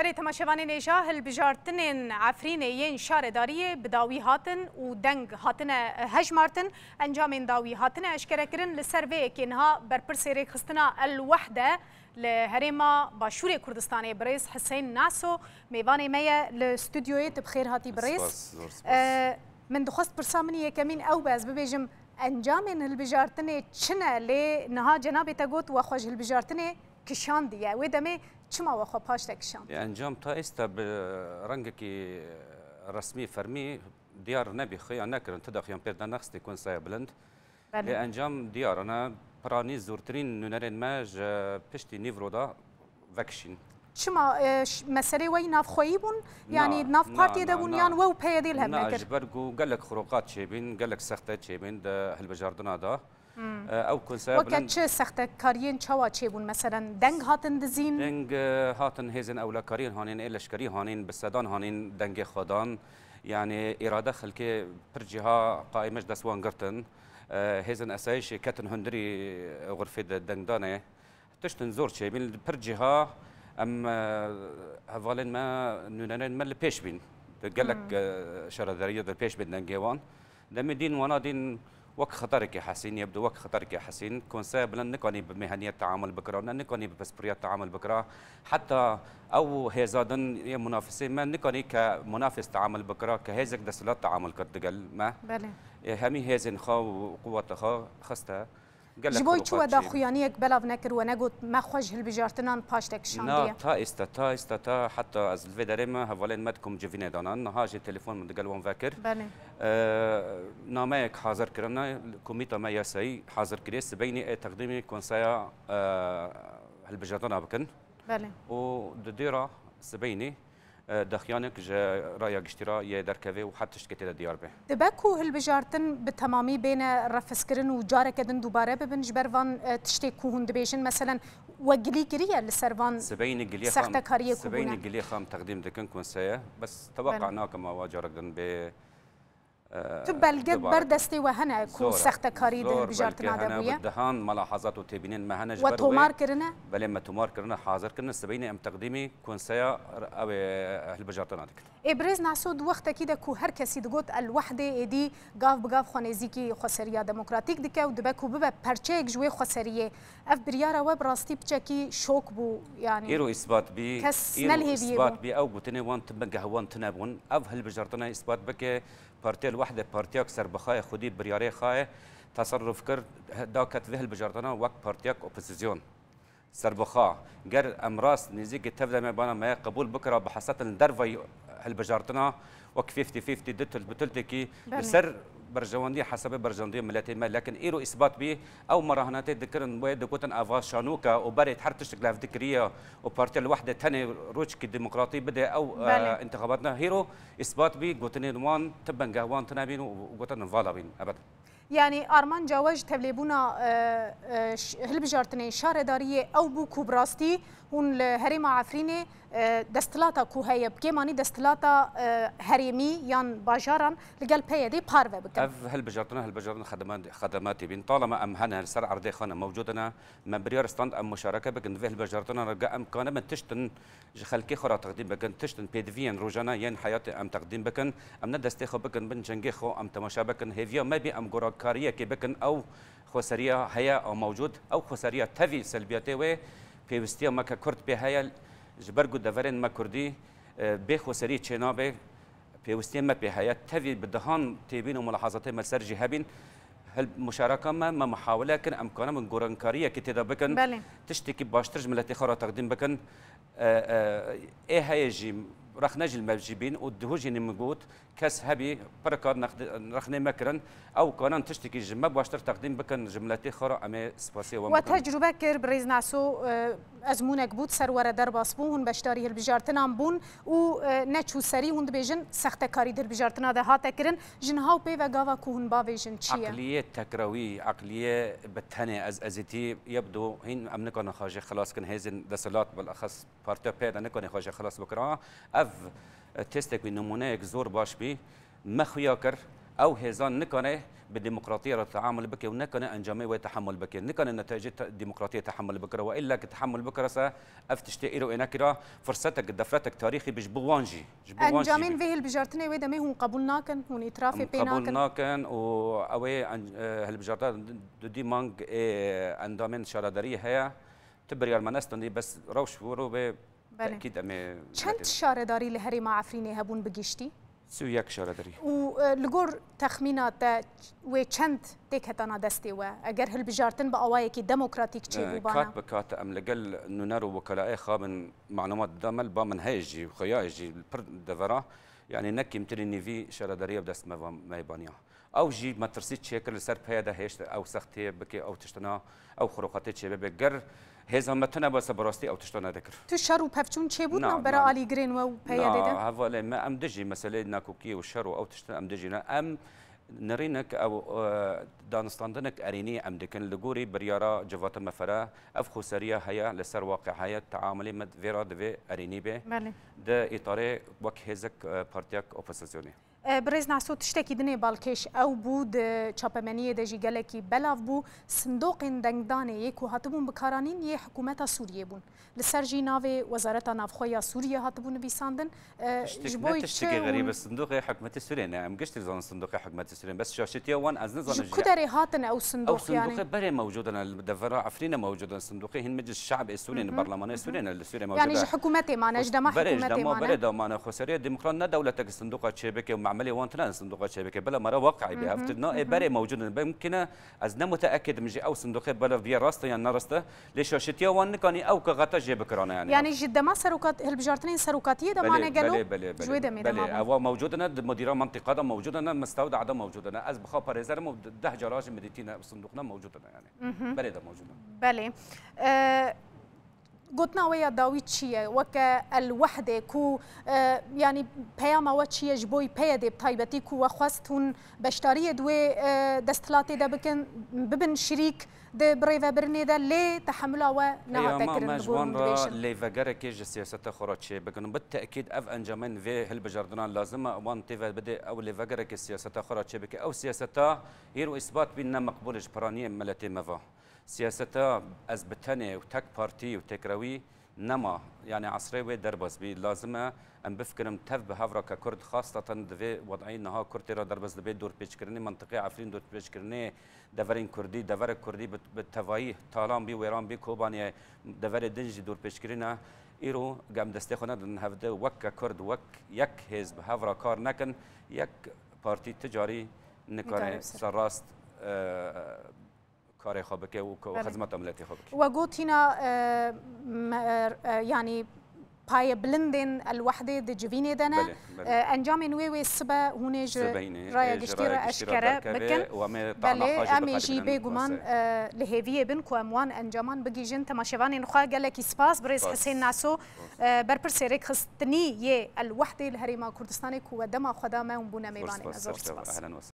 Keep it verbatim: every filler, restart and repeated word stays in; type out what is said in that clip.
Berê temaşevanên êja, hilbijartinên Efrînê yên şaredariyê bi dawî hatin û deng hatine hejmartin. Encamên dawî hatine eşkerekirin. Li ser vê yekê niha berpirsê rêkxistina El Wehde li herêma Başûrê Kurdistanê birêz Huseyîn Naso mêvanê me ye li stûdyoyê. Tu bi xêr hatî birêz. Spas, zor spas. Ee, min dixwest pirsa min yekemîn ew be, ez bibêjim encamên hilbijartinê çi ne, lê niha cenabê te got we xwe ji hilbijartinê kişandiye. Wê demê çima we xwe paş de kişand? Encam ta êsta bi rengekî resmî, fermî diyar nebî, xuya nekirin, tu daxiyan pêr de nexistî Konseya Bilind. Belê. Ê encam diyar e, piranî zûrtirîn nûnerên me ji piştî nîvro de vekişîn. Çima, e, ş-, meselê we yî navxweyî bûn? Yanî Na, nav na, partiyê de na, bûn na. yan we û P Y D li hev Na, nekir? Ji ber ku gelek xiroqat çêbîn, gelek sexte çêbîn di hilbijardina de. Hmm. E, ew Konseya Weke Bilind çi sextekariyên çawa çêbûn? Meselen, deng hatin dizîn? Deng, e, hatin, hêzên ewlekariyên hanîn, ê leşkerî hanîn, bi sedan hanîn dengê xwe dan. Yanî, îrade xelkê pir cîha qaîme ji dest wan girtin. E, hêzên esayîşê ketin hundirî xurfê de dengdanê. Tiştin zor çêbîn, li pir cîha em, e, hevalên me, nûnerên me li pêş bîn. Di gelek, Hmm. e, şaredariyê de pêş bên dengê wan. Demê dîn wana dîn wek xeterekê hesîn, yê bi wek xeterekê hesîn. Konseya Bilind nikanî bi mêheniyet teamul bikira, ne nikanî bi pispiriyet teamul bikira. Heta ew hêza din yê munafisê me nikanî ke munafis teamul bikira, ke hêzek desthilat teamul kir digel me. Belê. Ê, hemî hêzên xwe û quweta xwe xiste. Gelek Ji bo çi xiroqat we çêbûn. daxuyaniyek belav nekir, we negot me xwe ji hilbijartinan paş de kişandiye? Na, ta êsta, ta êsta, ta heta ez li vê derê me, hevalên me dikom civînê danan. Niha jî telefon min digel wan vekir. Belê. E, nameyek hazir kirine, komîta me yasayî hazir kiriye. Sibeynê ê teqdîmê Konseya, e, Hilbijartina bikin. Belê. Û di dêra sibeynê, e, daxiyanek ji raya giştî re yê derkeve û her tiştekê tê de diyar be. Dibe ku hilbijartin bi temamî bêne refizkirin û careke din dubare bibin ji ber van, e, tiştê ku hûn dibêjin, meselen, we gilî kiriye li ser van Sibeynê giliyê xam, sextekariyê ku sibeynê bûne? giliyê xam teqdîm dikin konseye. Bes teweqa Belê. nakim ewa carek din bê, e, Tu belge dubare. ber destê we hene ku Zor e. sextekarî di Zor hilbijartina belge de hene, bûye? bi dehan melahazat û têbînên me hene ji We ber wê. tomar kirine? Belê, me tomar kirine, hazir kirine. Sibeynê em teqdîmî konseya ew ê hilbijartina dikin. Ê birêz Naso, di wextekî de ku her kesî digot El Wehdê, êdî gav bi gav xwe nêzîkî xweseriya demokratîk dike û dibe ku bibe perçeyek ji wê xweseriyê. Ev biryara we bi rastî piçekî şok bû, yanî Îro îsbat bî, kes îro nelihêviyê îsbat bû. bî, ew gotinê wan tibingeh wan tune bûn. Ev hilbijartina îsbat bike, Partiya El Wehdê partiyek serbixwe ye, xwedî biryarê xwe ye, teserruf kir, da ket vê hilbijartina wek partiyek opozîsyon. Serbixwe. Ger em rast nêzîkî tev de me bana me qebûl bikira, bi hesetin li dervayî hilbijartina wek fifty fifty, du tilt bi tiltekî li Belê. ser berjewendiyê, hesabê berjewendiyê miletê me. Lekin îro îsbat bî, ew merahinetê dikirin, wê digotin eva şanok e û berê her tiştek li hev dikiriye û Partiya El Wehdê tenê rojekî demokratî bide ew, e, Belê. întixabatna. Hîro îsbat bî, gotinên wan ti bingeh wan tune bîn û gotin vala bîn. Ebed. Yanî armanca we ji tevlêbûna, e, e, ş-, hilbijartinê şaredariyê ew bû ku bi rastî hûn li herêma Efrînê, e, desthilata ku heye, bi kêmanî desthilata, e, herêmî yan bajaran li gel P Y D'ê parve bikin. Ev hilbijartina, hilbijartin xedema-, xedematê bîn. Talema em hene, li ser erdê xwe ne, mewcûd ne, me biryar stand em muşareke bikin. Di vê hilbijartina re ge em kanibin tiştin ji xelkê xwe re teqdîm bikin, tiştin pêdiviyên rojane yên heyatê em teqdîm bikin. Em ne destê xwe bikin bin cengê xwe, em temaşe bikin. Hêviya me bî em gorankariyekê bikin. Ew xweseriya heye a mewcûd, ew xweseriya tevî selbiyetê wê pêwistiya me ke Kurd pê heye, ji ber ku deverên me Kurdî, e, bê xweserî çênabe. Pêwistiyên me pê heye. Tevî bi dehan têbîn û mulahazatê me li ser jî hebîn. Hil-, muşareka me, me muhawile kir, em kanibin gorankariyekê tê de bikin. Belê. Tiştekî baştir ji miletê xwe re teqdîm bikin. E, e, ê heye jî, rexne jî li me jî bîn û duhû jî min got, kes hebî, pirika nexd-, rexnê me kirin. Ew kanin tiştekî ji me baştir teqdîm bikin, ji miletê xwe re em ê spasiya wan We bikin. tecrûbe kir, birêz Naso, e, ezmûnek bû, di ser we re derbas bû, hûn beşdarî hilbijartinan bûn û, e, neçû serî, hûn dibêjin sextekarî di hilbijartina de hate kirin. Ji niha û pê ve gava ku hûn bavêjin çi ye? Eqliyê tekrawî, eqliyê bi tenê ez ezîtî yebdo hîn em nikarin xwe jê xilas kin, hêzên desthilat bilexes Partiya P Y D nikane xwe jê xilas bikira. Ev, e, testek wî, nimûneyek zor baş bî. Me xuya kir, Ew hêzan nikane bi demokratiyê re teamul bike û nikane encamê wê tehemul bike. Nikane netecê te-, demokratiyê tehemul bikire. Wa illa ki tehemul bikire se ev tiştê îro ê nekira, firsetek, defretek tarîxî bi ji bo wan jî. Ji bo wan jî Encamên bi. Vê hilbijartinê wê demê hûn qebûl nakin, hûn îtirafê Em pê qebûl nakin. Nakin û ew ê en-, e, hilbijarta du-, dudî mang ê endamên şaredariyê heye. Tu biryar me nestandî, bes rewş wiro bê Belê. Tekîd em ê Çend nekin. Şaredarî li herêma Efrînê hebûn bi giştî? Sî û yek şaredarî. Û, e, li gor texmîna te wê çend têketana destê we? Eger hilbijartin bi awayekî demokratîk E, çêbûbana? Kat bi kat em li gel nûner û wekalayê xabin malumat dida me, li ba min heye jî, xuya jî li pir devera, yanî ne kêmtirî nîvî şaredariya bi dest me va-, me baniya. Ew jî metirsî çêkir li ser P Y D hêşt ew sextiyê bike ew tiştina, ew xurûqatê çêbibe. Ger hêza me tune bese bi rastî ew tişta nedikir. Tu şer û pevçûn çêbû Na, navbera na. Alîgirên we û P Y D de? Na, hevalê me em dijî meseleyê nakokiyê û şer û ew tiştin em dijî ne. Em nirînik ew, e, danistandinik erênî em dikin. Li gorî biryara civata me fere ev xweseriya heye, li ser waqî heye, teamulê me vê re divê erênî be. Belê. Di îtarê wek hêzek, e, partiyek opozisyonê. E, Birêz Naso, tiştekî din ê balkêş ew bû, di çapemeniyê de jî gelekî belav bû. Sindoqên dengdanê yê ku hatibûn bikaranîn yê hikûmeta Sûriyê bûn. Li ser jî navê Wezareta Navxwe ya Sûriyê hatibû nivîsandin. E, Tiştek ji ne bo tiştekî çi xerîb e, hûn sindoqê hikûmetê Sûriyê ne. Em giştî zanin sindoqê hikûmetê Sûriyê. Bes şaşetiya wan ez nizanim Ji ji ku derê hatin ew Ew sindoq yani? Sindoqê berê mewcûd in, li devera Efrînê mewcûd in. Sindoqê hin meclis şe'b ê Sûriyê ne, Hı hı, berlamanê hı hı. Sûriyê ne, li Sûriyê mewcûd e. Yani ji hikûmetê mane, ji dema Berê, ji hikûmetê dema mane. Berê de mane. Xweseriya demokrat ne dewletek sindoqa çêbike û me'melê wan tine sindoqa çêbike. Bila me re waqî be. Hı hı, Ev tine hı ê hı. Berê mewcûd in. Bimkine ez ne muteekid im ji ew sindoqê belav biye rast e yan ne rast e. Lê şaşetiya wan nikanî ew kaxeta jê bikirane yani. Yani ji dema serokat, hilbijartinên serokatiyê de Belê, mane gelo? Belê, belê, Ji wê belê. demê de Belê, mabûn. Ewa mewcûd in, di mudîra mentiqa de mewcûd in, mistewda de mewcûd in. Ez bi xwe parêzer im û deh cara jî min dîtîne sindoqna mewcûd in yani. Mhm. Berê de mewcûd in. Belê. E, gotina we ya dawî çi ye? Weke El Wehdê ku, e, yanî peyama we çi ye ji bo P Y D bi taybetî ku we xwest hûn beşdariyê di wê, e, desthilatê de bikin, bibin şirîk di birêvebirinê de, lê tehemula we neha Peyama tekirin me li ji gor wan hûn re dibêjin. Lêvegerekê ji siyaseta xwe re çê bikin. Bi tekîd ev encamên vê hilbijartina lazim e wan têve bide ew lêvegerekê siyaseta xwe re çê bike. Ew siyaseta hîr û îsbat bî ne meqbûl ji piraniyê miletê me ve. Siyaseta ez bi tenê û tek partî û tekrewî nema, yani esrê wê derbas bî. Lazim e em bifikirin tev bi hev re ke Kurd xasteten di vê wed'î niha Kurd tê re derbas dibe, dorpêçkirinê mentiqê Efrîn, dorpêçkirinê deverên Kurdî, deverek Kurdî bi, bi tevayî talan bî, wêran bî, Kobaniyê deverê din jî dorpêçkirin e. Îro gem destê xwe nedin hevdi, wek ke Kurd, wek yek hêz bi hev re kar nekin, yek partî ti carî nikare Nikare ser. serrast, e, karê xwe bike û ku Belê. xizmeta miletê xwe bike. We gotîna, e, me, e, yanî payebilindên El Wehdê di civînê de ne. Belê, belê. E, encamên wê wê sibe hûn ê ji Sibeyne, raya e, ji giştî raya re giştî re eşkere derkeve bikin. û em ê tahna Belê, xwe jî em ê jî bixebitînin bêguman, masê. e, li hêviyê bin ku em wan encaman bigihîjin. Temaşevanên xwe gelekî spas. Birêz Spas. Hisên Naso, Spas. e, berpirsê rêkxistinî yê El Wehdê li Herêma Kurdistanê ku we dema xwe da me hûn bûne mêvanê me. Zor spas. Ehlen we